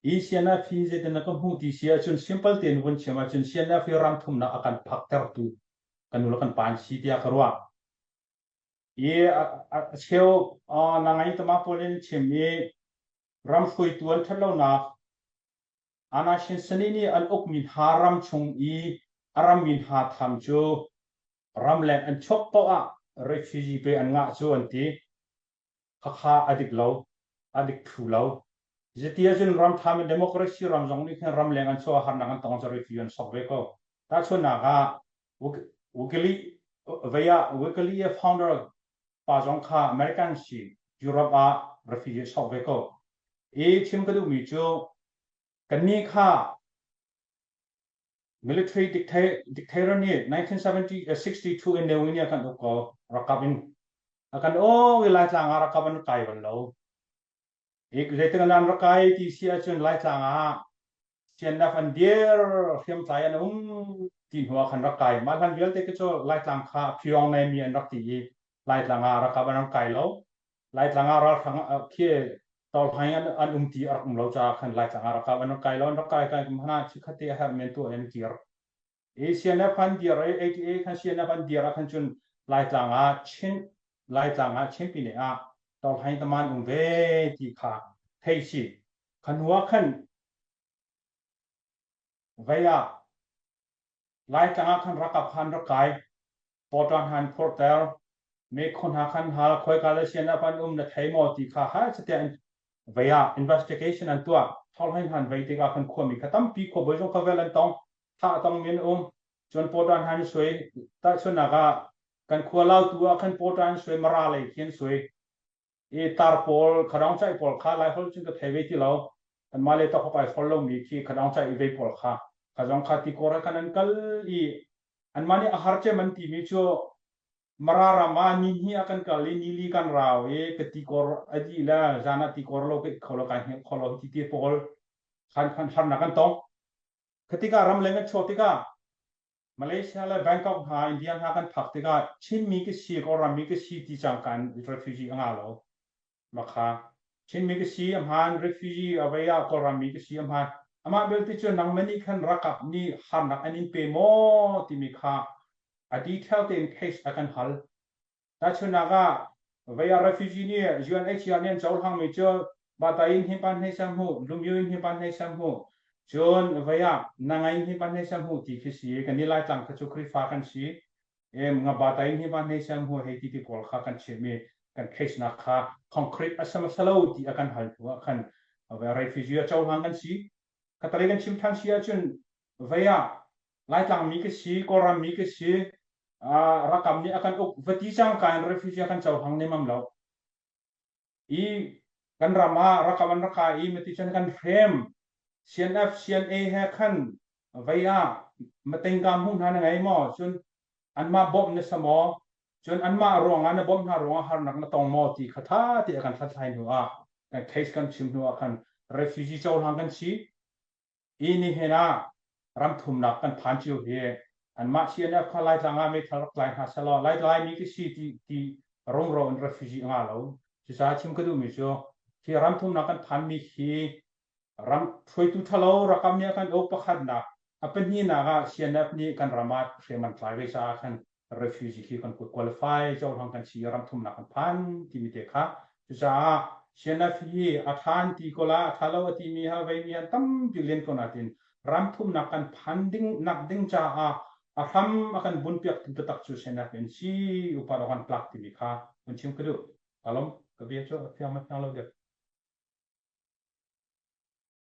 Hi CNF hi zeitin na ka hmuh ti si ahcun simple tein vun chim ahcun CNF hi ram thumnak a kan phaktertu kan nu le kan pa an si tiah ka ruah. I a cheu na ngai tama pawl in chim i ram hruaitu an ṭhatlonak Anashin Sani nih an ukmi hna ram chung i a rammi hna tham cu ramleng an chuak paoh ah refugee pe an ngah cu an ti. Khakha a dik lo, a dik thlu lo. Zeiti ahcun ram ṭhami democracy ram zong nih khin ramleng an chuah harnak an tong cu refugee an sok ve ko. Tahchunhnak ah Wikileaks vei ah Wikileaks founder pa zong kha American si Europe ah refugee sok ve ko. I chim ka duhmi cu kannih kha Military dictator nih 1962 in Ne Win nih a kan uk ko rakap in a kan aw i Laitlang ah rakap an kai bal lo. Zeitik an rak kai ti si ahcun Laitlang ah CNF an dir hriamtlai an um ti hnu ah khan rak kai. Mah hlan vialte khi cu Laitlang kha Pyong nei mi an rak ti i Laitlang ah rakap an rak kai lo. Laitlang ah ralhrang khi tawlhang an, an um ti a rak um lo caah khan Laitlang ah rakap an rak kai lo an rak kai kai kum hana chikkhat te a herh men tu an kir. I CNF khan dir i 88 khan CNF an dir ah khan cun Laitlang ah Chin Laitlang ah Chin pine ah tawlhang taman um ve ti kha thei si. Khan hua khan vei ah Laitlang ah khan rakap khan rak kai pawṭa hna an phurhter, meikhu hna khan hal, khoika le sian ah an um na thei maw ti kha hai catiah an vei ah investigation an tuah. Thawlhai hna an vei tikah khan khuami kha tampi khuabawi zong kha vel an tong, thah tong mi an um. Cun pawṭa hna an suai. Tahchunhnak ah kan khua Lautu ah khan pawṭa an suai, Mara lei khi an suai. I tar pawl, khadawng caih pawl kha Laiholh cun ka thei ve ti lo. Kanmah le tawk ai hol lomi khi khadawng caih i vei pawl kha kha zong kha tikor ah khan an kal i anmah nih a har cem an timi cu Mara ram ah ni hnih ah kan kal i ni li kan rau i ka tikor a dih le zan ah tikor lo ka kho lo kai hngilh kho lo hi ti ti pawl khan khan harnak kan tong. Kha tikah ramleng an chuak tikah Malaysia le Bangkok hna India hna kan phak tikah Chinmi ka si Kawlrammi ka si ti cangka in refugee a ngah lo. Makha Chinmi ka si a hmaan refugee a vei ah Kawlrammi ka si a hmaan. Amah belte cu nangmah nih khan rakap nih harnak an in pe maw timi kha a detail tein case a kan hal. Tahchunhnak ah, vei ah refugee nih UNHCR nih an cohlangmi cu Batayin hi pan hnei sam hu, Lumyuin hi pan hnei sam hu, cun vei ah Nangain hi pan hnei sam hu ti khi si. Kan i Laitlang kha cu Khrihfa kan si. Em nga Batayin hi pan hnei sam hu hei ti ti pawl kha kan chim i kan case nak kha concrete a sam salo ti a kan hal hnu ah khan refugee a cohlang kan si. Khatalei kan chim than si ahcun vei ah Laitlang mi ka si, Kawlram mi ka si, rakam nih a kan uk va ti cangka in refugee a kan cohlang nemam lo. I kan ram ah rakam an raka i mati cun kan hrem CNF CNA he khan vei ah matengka hmuh hna na ngei maw cun anmah bawmh na sa maw cun anmah ruangah na bawmh hna ruangah harnak na tong maw ti kha tha te a kan hlathlai hnu ah kan case kan chim hnu ah khan refugee cohlang kan si I nihin ah ram thumnak kan phan cio hi anmah CNF kha Laitlang ah meithal rak tlai hna sehlaw Laitlai mi ka si ti ti rumro in refugee a ngah lo. Cucaah chim ka duhmi cu hi ram thumnak kan phanmi hi ram hruaitu ṭhalo rakam nih a kan uk pakhatnak a pahnihnak ah CNF nih kan ram ah hriam an tlai ve caah khan refugee khi kan qualify cohlang kan si ram thumnak kan phan timi te kha cucaah CNF hi a than ti ko la a tha lo a timi ha veimi an tampi len ko natin ram thumnak kan phan ding nak ding caah a hram a kan bun piak tu taktak cu CNF in si upa kan tlak timi kha kun chim ka duh kalom ka bia cu a fiang ma fiang lo dek.